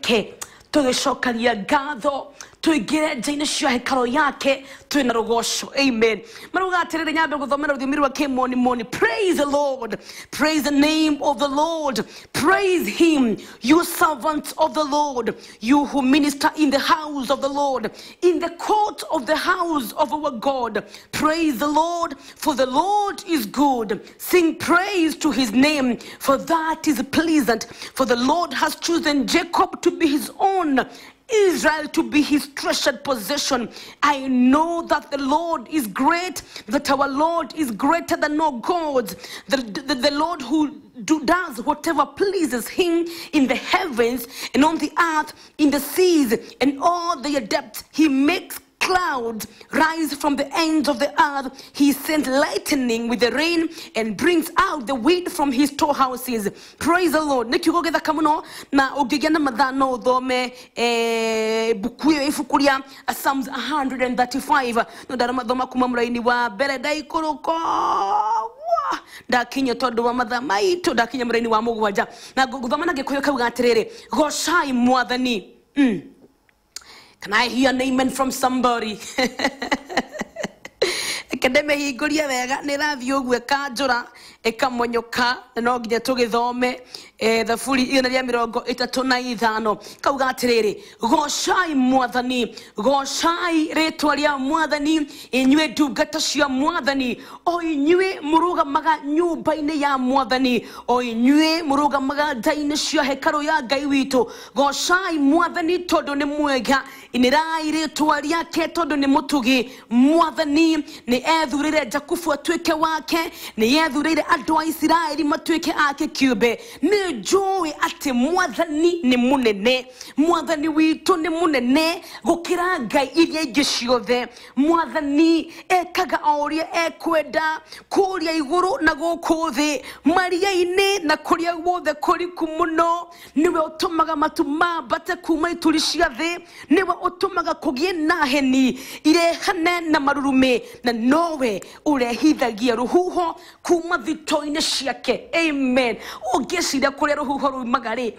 Ke tũgĩcokaria ngatho tũingĩre nja-inĩ cia hekarũ yake twĩna rũgoco. Amen. Marauga atĩrĩrĩ, nyambe gũthomera rũthiomi rwa kĩmonimoni. Praise the Lord, praise the name of the Lord, praise him, you servants of the Lord, you who minister in the house of the Lord, in the court of the house of our God. Praise the Lord, for the Lord is good. Sing praise to his name, for that is pleasant. For the Lord has chosen Jacob to be his own, Israel to be his treasured possession. I know that the Lord is great, that our Lord is greater than all gods. The Lord who does whatever pleases him in the heavens and on the earth, in the seas and all their depths. He makes clouds rise from the ends of the earth. He sends lightning with the rain and brings out the wheat from his storehouses. Praise the Lord. Nĩ kiugo gĩthaka mũno, na ũngĩgĩa na mathaa no ũthome buku ĩyo, ibuku rĩa Psalms 135. No ndarathoma kuma mũraini wa mbere ndaikũrũka wa ndakinya, tondũ wa mathaa maitũ ndakinya mũraini wa 7, na ngũthoma na Gĩkũyũ. Kauga atĩrĩrĩ, gocai Mwathani. Can I hear an amen from somebody? Reke ndĩmĩhingũrie wega, nĩ ĩrathiĩ ũguo ĩkanjũra ĩkamonyoka, na no nginya tũgĩthome. Thaburi 135 kauga atĩrĩrĩ, gocai Mwathani, gocai rĩtwa rĩa Mwathani, inyuĩ ndungata cia Mwathani, o inyuĩ mũrũgamaga nyũmba-inĩ ya Mwathani, o inyuĩ mũrũgamaga nja-inĩ cia hekarũ ya Ngai witũ. Gocai Mwathani tondũ nĩ mwega, inĩrai rĩtwa rĩake tondũ nĩ mũtugi. Mwathani nĩ ethurĩre Jakubu atuĩke wake, nĩ ethurĩire andũ a Isiraeli matuĩke ake kĩũmbe. Nĩ njũĩ atĩ Mwathani nĩ mũnene, Mwathani witũ nĩ mũnene gũkĩra ngai iria ingĩ ciothe. Mwathani ekaga o ũrĩa ekwenda kũrĩa igũrũ na gũkũ thĩ, maria-inĩ na kũrĩa guothe kũriku mũno. Nĩwe ũtũmaga matu mambate kuma ituri cia thĩ, nĩwe ũtũmaga kũgĩe na heni irehane na marurumĩ, na nowe ũrehithagia rũhuho kuma thito-inĩ ciake. Amen. Ũngĩciria kũrĩa rũhuho rumaga rĩ,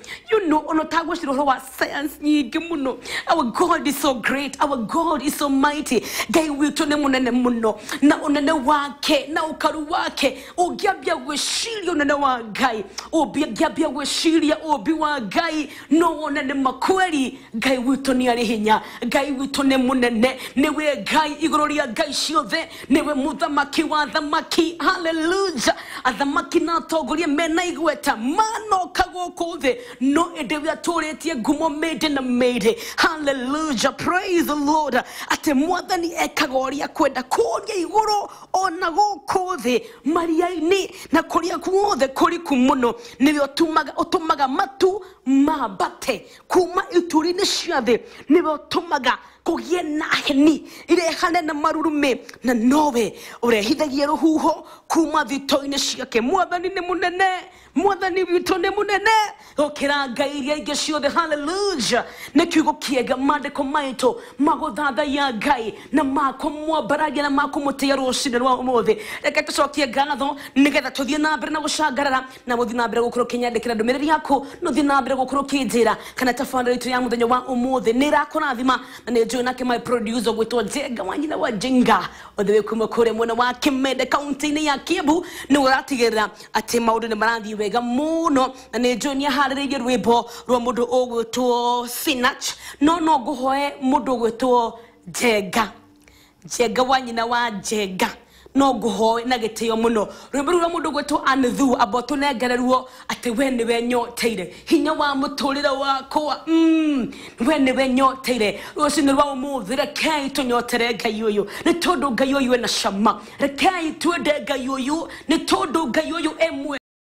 ona ũtagwĩciria ũhoro wa science nyingĩ mũno. Our God is so great, our God is so mighty. Ngai witũ nĩ mũnene mũno, na ũnene wake na ũkaru wake, ũngĩambia gwĩciria ũnene wa Ngai, ũngĩambia gwĩciria ũmbi wa Ngai, no wone nĩ makweri Ngai witũ nĩ arĩ hinya, Ngai witũ nĩ mũnene, nĩwe Ngai igũrũ rĩa ngai ciothe, nĩwe mũthamaki wa thamaki. Haleluya. Athamaki na atongoria mena igweta manoka gũkũ thĩ, no ĩndĩ we atũrĩtie ngumo mĩndĩ na mĩndĩ. Haleluya. Praise the Lord, atĩ Mwathani ekaga ũrĩa kwenda kũrĩa igũrũ ona gũkũ thĩ, maria-inĩ na kũrĩa guothe kũriku mũno. Nĩwe ũtũmaga matu mambate kuma ituri-inĩ cia thĩ, nĩwe ũtũmaga kũgĩe na heni irehane na marurumĩ, na nowe ũrehithagia rũhuho kuma thito-inĩ ciake. Mwathani nĩ mũnene, Mwathani witũ nĩ mũnene gũkĩra ngai iria ingĩ ciothe. Haleluya. Nĩ kiugo kĩega, maandĩko maitũ magũthathaiya Ngai na makũmwambararia na makũmũtĩa rũcinĩ rwa ũmũthĩ. Reke tũcokie ngatho nĩgetha tũthiĩ na mbere na gũcangarara, na mũthiĩ na mbere gũkorwo ũkĩnyandĩkĩra ndũmĩrĩri yaku, na ũthiĩ na mbere gũkorwo ũkĩnjĩra kana tabarĩra itũ ya mũthenya wa ũmũthĩ nĩ ĩrakũrathima. Na nĩ njũĩ nake my producer gwĩtwo Njenga wa nyina wa Njenga, othe wĩ kuma kũrĩa mwena wa Kĩmende kaunti-inĩ ya Kiambu, nĩwe ũratigĩrĩra atĩ maũndũ nĩ marathiĩ wega mũno, na nĩ njũĩ nĩ aharĩrĩirie rwĩmbo rwa mũndũ ũgwĩtwo Sinach. No ngũhoe mũndũ ũgwĩtwo Njenga, Njenga wa nyina wa Njenga, no ngũhoe na gĩtĩo mũno rwĩmbo rũu rwa mũndũ ũgwĩtwo Anithu, amba ũtũnengereruo atĩ we nĩwe nyoteire hinya wa mũtũrĩre wakwa. We nĩwe nyoteire. Rũcinĩ rwa ũmũthĩ rekei tũnyotere Ngai ũyũ, nĩ tondũ Ngai ũyũ ena cama. Rekei twende Ngai ũyũ, nĩ tondũ Ngai ũyũ e mwega.